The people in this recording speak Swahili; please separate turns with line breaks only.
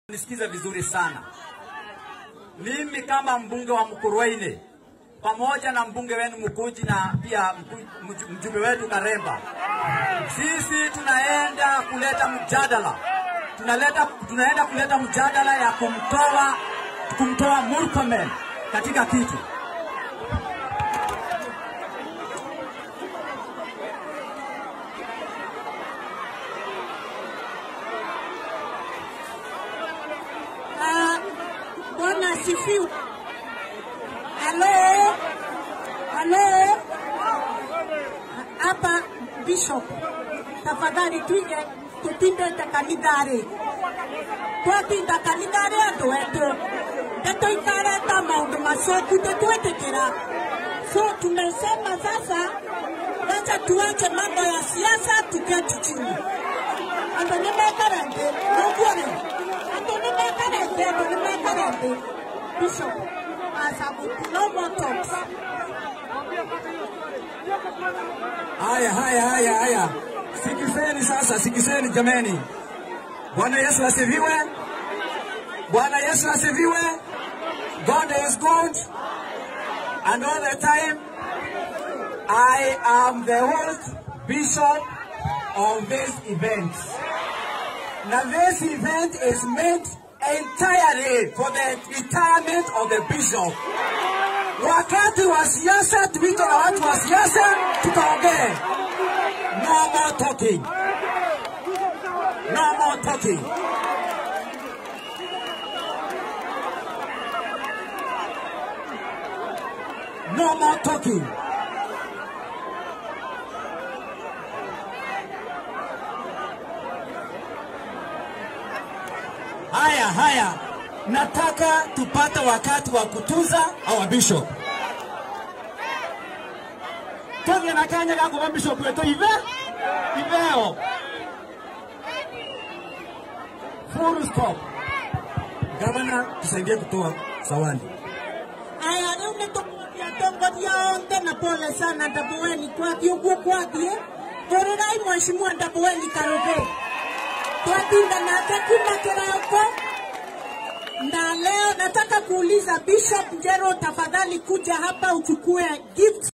Nisikize vizuri sana. Mimi kama mbunge wa Mukurweini pamoja na mbunge wenu Mukunji na pia mjumbe wetu Karemba, sisi tunaenda kuleta mjadala. Tunaenda kuleta mjadala ya kumtoa Murkomen katika kiti.
Bwana asifiwe. Halo, halo, hapa Bishop, tafadhali tuige tutindete kanithari, twatinda kanithari andu etu ndetuikareta maundu macoku ndetwitikira. So tumesema sasa, wacha tuache mambo ya siasa, tuketi chini. Andu nimekara nthi nuguo ri, andu nimekara nthi, andu nimekara nthi. Bishop, no more talks.
Haya, haya, haya, haya. Sikizeni sasa, sikizeni jameni. Bwana Yesu asifiwe. Bwana Yesu asifiwe. God is good and all the time. I am the host bishop of this event. Now this event is meant entirely for the retirement of the bishop. Wakati wa siasa tuite na watu wa siasa tutaongee. No more talking. No more talking. No more talking. Haya, haya. Nataka tupate wakati wa kutuza our bishop. Tuge na kanya ga kuba bishop wetu ive? Iveo. Full stop. Governor, tusaidie kutoa zawadi.
Aya, riu ni tukuria atongoria othe na pole sana Ndabueni twathie uguo kwathie. Hũrĩrai mheshimiwa Ndabueni Karũgũ. Twatinda nake kuma kiroko. Na leo nataka kuuliza Bishop Njero, tafadhali kuja hapa uchukue gift.